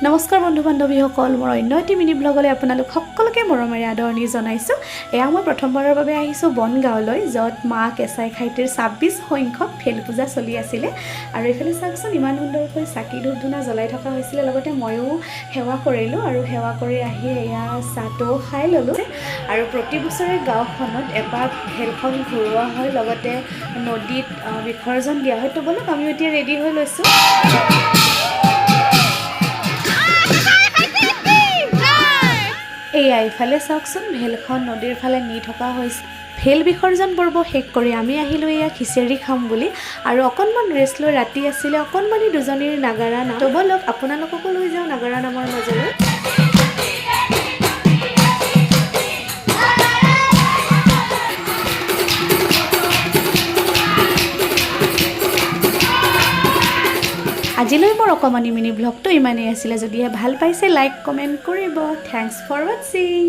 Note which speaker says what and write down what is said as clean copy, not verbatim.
Speaker 1: নমস্কাৰ বন্ধু বান্ধৱীসকল, মোৰ অন্য এটি মিনি ব্লগলৈ আপোনালোক সকলোকে মৰমেৰে আদৰণি জনাইছোঁ। এয়া মই প্ৰথমবাৰৰ বাবে আহিছোঁ বনগাঁৱলৈ, য'ত মা কেঁচাই খাইটিৰ 26 সংখ্যক ভেল পূজা চলি আছিলে। আৰু এইফালে চাওকচোন, ইমান সুন্দৰকৈ চাকি, ধূপ ধূনা জ্বলাই থকা হৈছিলে। লগতে ময়ো সেৱা কৰিলোঁ আৰু সেৱা কৰি আহি এয়া চাহটোও খাই ল'লোঁ। আৰু প্ৰতি বছৰে গাঁওখনত এপাক ভেলখন ঘূৰোৱা হয়, লগতে নদীত বিসৰ্জন দিয়া হয়। তো ব'লক, আমিও এতিয়া ৰেডি হৈ লৈছোঁ। এয়া ইফালে চাওকচোন, ভেলখন নদীৰ ফালে নি থকা হৈছে। ভেল বিসৰ্জন পৰ্ব শেষ কৰি আমি আহিলোঁ এয়া খিচিৰি খাম বুলি আৰু অকণমান ৰেষ্ট লৈ। ৰাতি আছিলে অকণমানি দুজনীৰ নাগাৰা নাম। তো ব'লক, আপোনালোককো লৈ যাওঁ নাগাৰা নামৰ মাজলৈ। আজিলৈ মোৰ অকণমানি মিনি ব্লগটো ইমানেই আছিলে। যদিহে ভাল পাইছে, লাইক, কমেণ্ট কৰিব। Thanks for watching.